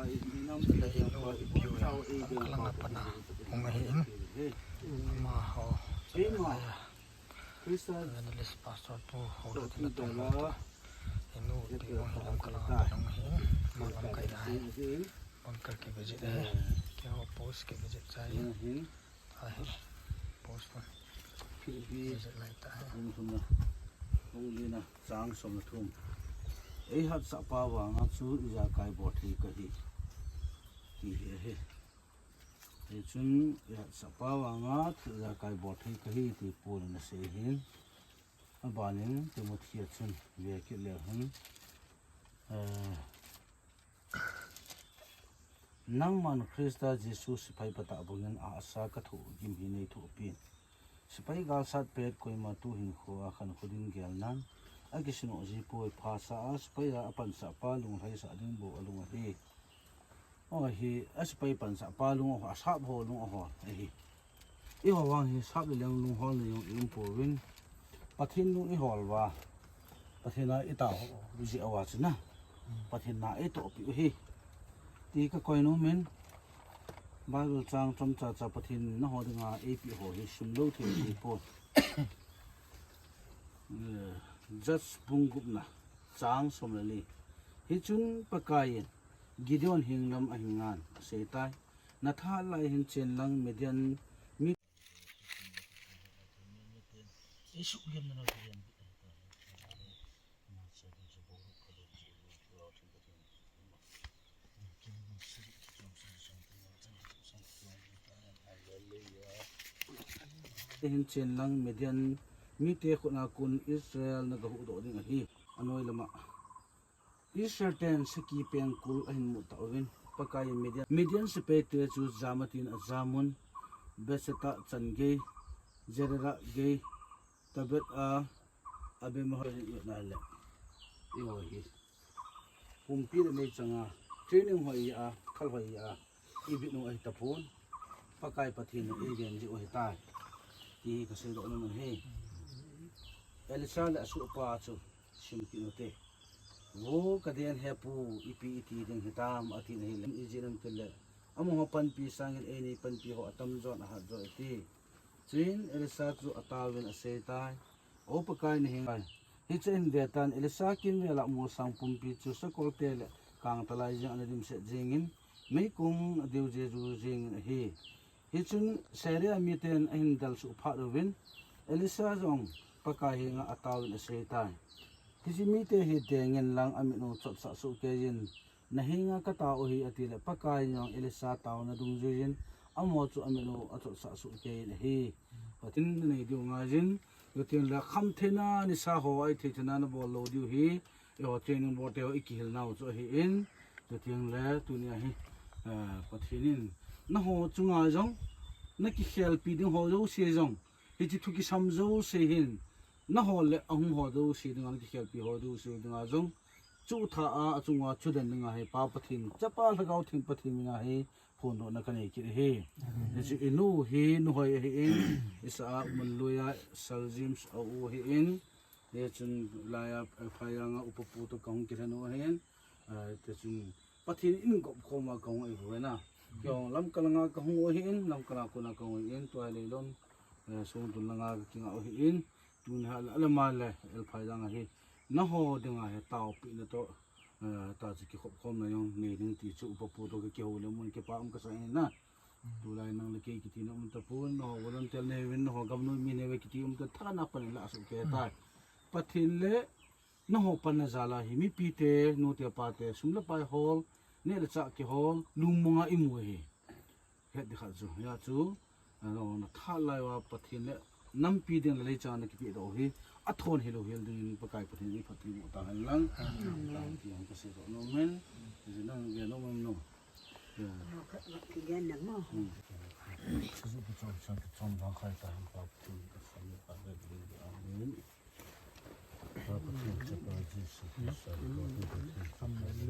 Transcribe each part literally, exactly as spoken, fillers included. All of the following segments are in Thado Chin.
Chule inu ipiu le, alang apat a hung ahin, amaho, chule evangelist pastor pu houdoh ding ati ho toh, inu ipiu hung hi Lamka lang apat a hung ahin, ama lamkai ahi, bunker kivisit ahi, keiho post kivisit chai ahi. Ahi, post pa. Philippi visit lai ta ahi. Bung thumna, bung lina, chang somle thum. Eihatsah pa vanga chu ijakai bolthei kahi, ti hi ahi. Hichun eihatsah pa vanga chu ijakai bolthei kahi ti Paul in asei ahin. Abanin Timothy a chun ve kit leu hen, eh, nangman Christa Jesu sepai patah bangin ahahsa kathohgim hi neithohpin. Sepai galsat pet koima tuhin kho a khankho ding gelnan akisunoh jipoi, phasa a sepai a apansah pa lunglhaisah ding bou alung ahi. Ahi, asepai pansah pa lung ahol, asap ho lung ahol ahi. Eiho vang hi sap le leng lungholna jong ium pouvin, Pathen lung ihol uva, Pathen a itao jeh uva chu na, Pathen na eitohpeh u ahi, ti kakoi nomin, Bible chang chomcha cha Pathen in nangho dinga eipeh ho hi sumlou thei ahipoi. Judges bung gupna, chang somle li. Hichun Pakaiyin Gideon heng lam ahin ngan aseitai. Nathat lai hin chen lang Midian mi Te hin chen lang Midian mite khut a kon Israel nagahuhdoh ding ahi. Anoi lama Israel ten saki pengkul ahin mu tauvin, Pakaiyin Midian, Midian sepaite chu jam atin ajamun, Besetha chan gei, Zerera gei, Tabeth a, Abimael in itna le, eiho hi pumpi le meichang a training hoi a, khal hoi a, ibit u ahitapon, Pakai Pathen in eiven jiu ahitai, ti hi kaseidoh nom ahi. Elisha le asohpa chu sim kit ute. Vo kaden hepu, ipi iti ding hitam, atin ahile, ijeh inem itile, amaho panpi sangin eini panpi ho atamjon ahatjo ati. Chuin Elisha chu ataovin aseitai, O Pakai, nahenga, hiche hin vetan, Elisha kimvel a molsang pumpi chu sakolte le kangtalai jeng ana dimset jengin, meikong adeu jeju jengin ahi. Hichun Syria miten ahin dalsuh phat uvin, Elisha jong Pakai henga ataovin aseitai, Hiche mite hi dengin lang amit u chotsah sohkeiyin, nahenga katao u ahi, atile Pakai in jong Elisha taona dungjuiyin, amaho chu amit u achotsah sohkeiyin ahi. Pathen in nanei diu ngaiyin, chutengle khamtheina nisa ho, ahithei theina nabol lou diu hi, eiho training bolte ho ikihilnau chu ahin, chutengle tunia hi, eh, Pathen in nangho chunga jong nakikhelpi ding ho jouse jong, hiche thu kisam jouse hin, nangho le ahung ho jouse dinga, nakikhelpi ho jouse dinga jong, chutha a, achunga chudan dinga hi Pa Pathen, Chapa, Lhagao Theng Pathen mina hi phondohna kanei kit ahi. Hichu inu hi nuhoi ahin, Isaac Munlui a Sir James a u ahin, hichun laiya, eh, Phaijang a upa pu toh kahung kilhen u ahin, eh, tichun Pathen in gop khoma kahung ahi uve na. Keiho Lamka langa kahung u ahin, Lamka langa kona kahung u ahin, tua leilon, eh, Songtun langa kakinga u ahin, tunia le, alama le, L. Phaijang a hi, nangho dinga hi taopehna toh, eh, tachu kikhopkhomna jong nei ding ti chu upa pu toh kakihou le mun kipa um kasah ahi na. Tulai nang le kei kitina um tapon, nangho volunteer nahiuvin, nangho gamnoi mi nahiuve kiti um ta, thahatna pan in la sohkei tai. Pathen le nangho panna jal a hi mipite, nute pate, sum le pai hol, neh le chah kihol, lungmonga imu ahi. Het ding khat chu, hijeh chun, ano, nathat lai uva Pathen le nampi ding le leichang nakipehdoh u hi, athon hilou hel dingin Pakai Pathen in eiphatthei boh tahen lang. Amen. Ti jong kaseidoh nom in, ti jong nang gen nom em no. Ya. Kigen na mo. Hmm. Amen.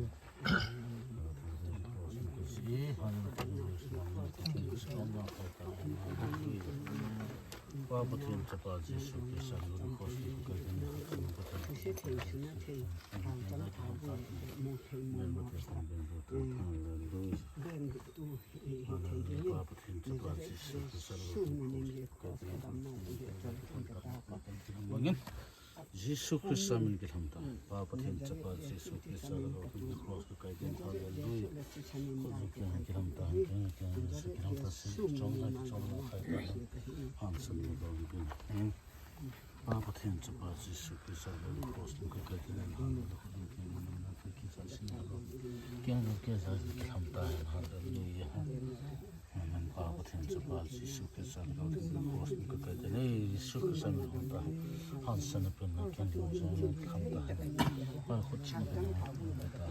Jesu Christa min kilham ta. Pa Pathen chapa Jesu Christa, cross ka kai den, hallelujah. Khut jong kilham ta, kilham ta, kilham ta, si chong la, chong la, khai ta. Hansan ni ba ni. Pa Pathen chapa Jesu Christa, cross ka kai den, hallelujah. Khut jong kilham ta, kilham ta, kilham ta, hallelujah. Amen. Pa Pathen chapa Jesu Christa, cross ka kai den, Jesu Christa min hon ta. Hansan na pen na ken lo jong kham ta. Pa khut chin na pen na ta.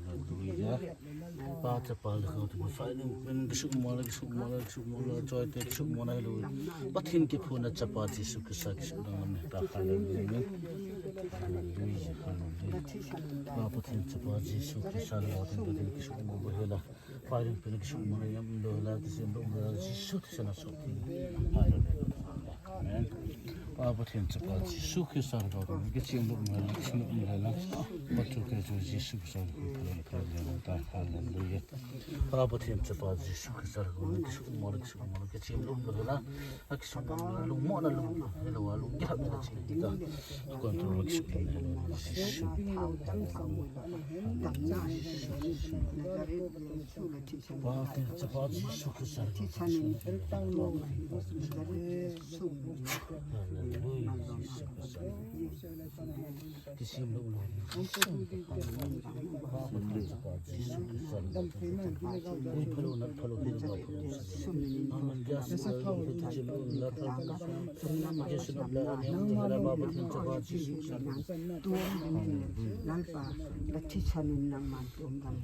Hallelujah. Pa chapa le ko tu fa ni pen kisuk mo la, kisuk mo la, kisuk mo la, choi te kisuk mo na lo. Pathen kiphuna chapa Jesu Christa kisuk dang na ta. Hallelujah. Hallelujah. Hallelujah. Pa Pathen chapa Jesu Christa le ko tu Pathen kisuk mo bo he la. Firing pin kisuk mo na yam lo la, kisem lo la, Jesu Christa na so. Hallelujah. Amen. Pa Pathen chapa Jesu Christa ka ko, kisem lo mo la, kisem lo mo la. Pa chu ke chu Jesu Christa ka ko, hallelujah. Pa Pathen chapa Jesu Christa ka ko, kisuk mo la, kisuk mo la, kisem lo mo la. Akisung lung mo na lung, hello, lung kihap na chi ta. Control kisung, hello, Jesu. Pa, chapa Jesu Christa. Hallelujah, Jesu Christa. Kisim lo lo. Ui phalo nat phalo hi lo phalo. Aman gas lo lo hi chi lo la ta. Jesu na la ni la ba ba thin cha ba Jesu. Lalpa, la thisan in nangman tum dam.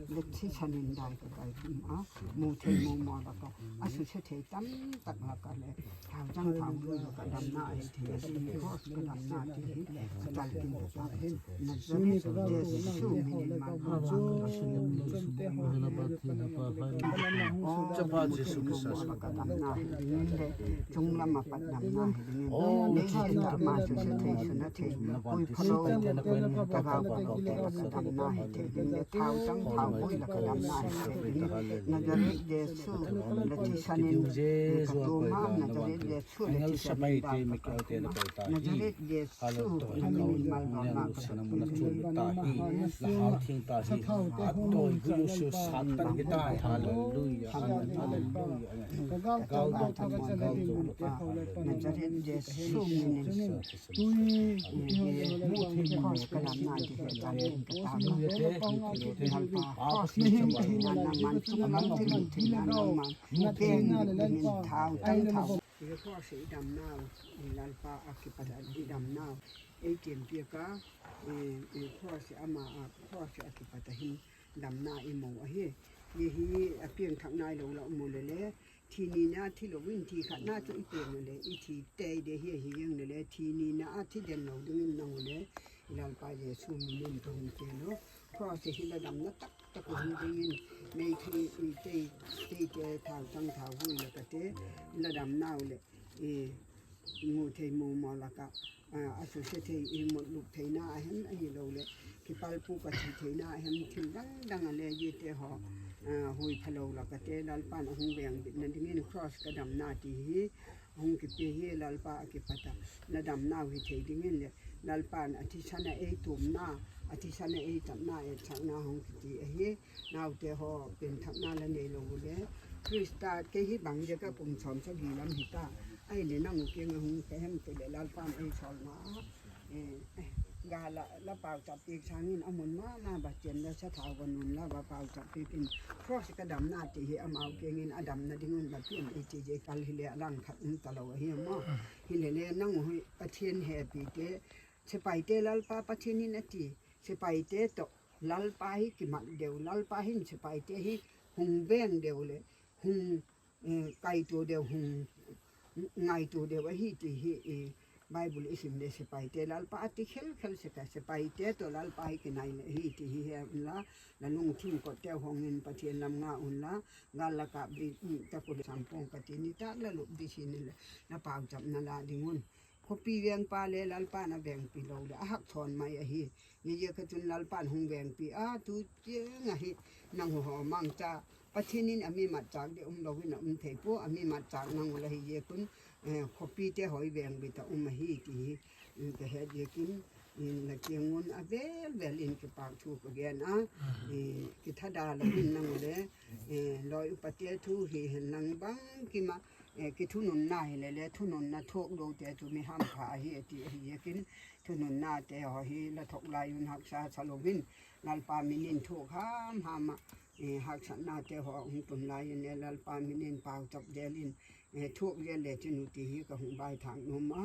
La thisan in dai ka dai tum a. Mu thei mu mo la ka. A su se thei tam tak la ka le. Thao chang thao lui ka dam na ai thei a ding cross ka dam na ti hi ka tal kin ka ta. Nazareth Jesu min in man man chang ka dam na. Chapa Jesu Christa ka dam na hi ding in le chung lam a pat dam na hi ding in. Nei se ta ma su se thei su na thei. Pui phalo ta ga pa ko te ka dam na hi thei ding le thao chang thao lui la ka dam na hi thei ding. Nazareth Jesu la thisan in ka tu ma Nazareth Jesu. Angel samai te mi kau te na kau ta hi. Hallelujah. Angel sana muna chun ta hi. La hau thing ta hi. Atoi gu su Satan ki ta hi. Hallelujah. Hallelujah. Kau do ta ma kau do ta. Nazareth Jesu min in. Cross ka dam na ti he ta ni ka ta ma. Cross min in na na man tu lam ti min ti na na man. Pen min thao tang thao. Cross i dam nau, i Lalpa a kipat a i dam nau. Ei kem pia ka, i, i cross ama a, cross a kipat a hin dam na i mo a hi. Ye hi a piang thak nai lo la mo le le. Thi ni na thi lo win thi khat na chu i piang le. I thi tei de hi hi yang le le. Thi ni na a thi den lo ding in nang le. I Lalpa Jesu min in tu hin ke lo. Cross hi la dam na tak tak hung ding in. Nei thi i tei, tei te thao tang thao hui la ka te. La dam nau le. I mu thei mu mo la ka. A, a su se thei i mut lup thei na a hem a hi lo le. Kipal pu ka thi thei na a hem thil dang dang a le ye te ho. A, hui phalo la ka te Lalpan a hung veng bit na ding in cross ka dam na ti hi. Hung kipe hi Lalpa a kipat a. Na dam nau hi thei ding in le. Lalpan a thisan a ei tum na. A thisan a ei tap na e chak na hung kiti a hi. Nau te ho pen thak na la nei lo le. Christa ke hi bang je ka kum chom cha gi lam hi ta. Ai le nang u ke nga hung ke hem te le Lalpan ei sol ma. Eh, ga la, la pau chap pik sang in a mun ma ma ba chen la sa thao ga nun la ba pau chap pik in. Cross ka dam na ti hi amau ke ngin a dam na ding un ba pin ei ti je kal hi le a lang khat um ta lo hi mo. Hi le le nang u hi Pathen he pi te. Sepai te Lalpa Pathen in a ti. Sepai te to. Lalpa hi kimat deu, Lalpa hin sepai te hi hung veng deu le, hung, eh, kaito deu, hung ngaito deu ahi ti hi, eh, Bible i sim le sepai te Lalpa a ti khel khel se ka, sepai te to Lalpa hi kinai le hi ti hi he un la, la lungthim kot te hong in Pathen lam nga un la, gal la ka bi, mm, ta ko le sampong ka ti ni ta la lup di si ni le, na pau chap na la ding un. khopi vengpa le Lalpan avengpi lou le ahak thon mai ahi. Hijeh a chun Lalpan hung vengpi a, tu cheng ahi, nangho mangcha Pathen in ami matchah ding umlou in aum thei poi, ami matchah nang u la hijeh a chun, eh, khopi te hoi vengpi ta um ahi ti hi, eh, kahet jeh in, in la kiang un avel vel in kipa thu kagen a, eh, kithada lou in nang u le, eh, loi upa te thu hihen lang bangkim a, eh, kithununna hi le le, thununna thok lou te chu mi hampha ahi ati ahi jeh in, thununna te ho hi la thok lai un haksa sa lou in, Lalpa min in thok ham ham a, eh, haksatna te ho hung tun lai in le, Lalpa min in pao chop del in, eh, thok del le chun u ti hi kahung baithang nom a,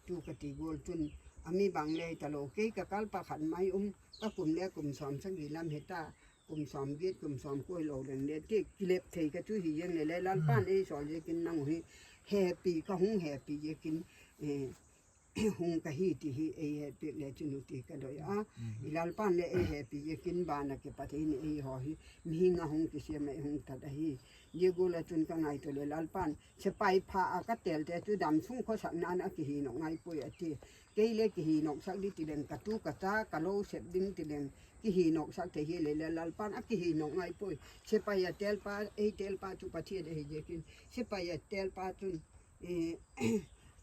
tu kati gol chun, ami bang le ta lou, kei kakal pa khat mai um, kakum le kum som sagi lam hita, kum som get, kum som koi lou leng le, ti kilep thei kachu hi jeng le le, Lalpan eisol jeh in nang u hi, hepi, kahung hepi jeh in, eh, hung kahi ti hi, eihepi le chun u ti kadei a. I Lalpan le eihepi jeh in bana kipat in eiho hi, mihem a hung kisem a eihung tat ahi. Hijeh a chun kangaito le Lalpan, sepai pha a katel te chu damsung khosakna a kihi nok ngai poi ati. Kei le kihi nok sak ding ti leng, katu kacha, kalou sep ding ti leng, kihi nok sak thei hi le le Lalpan akihi nok ngai poi. Sepai a telpa, ei telpa chu Pathen ahi jeh in, sepai a telpa chun, eh,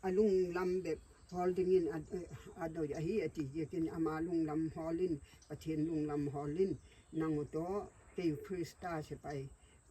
alung lam bep hol ding in a, eh, adei ahi ati jeh in ama lung lam hol in, Pathen lung lam hol in, nang u toh, kei u Christa sepai,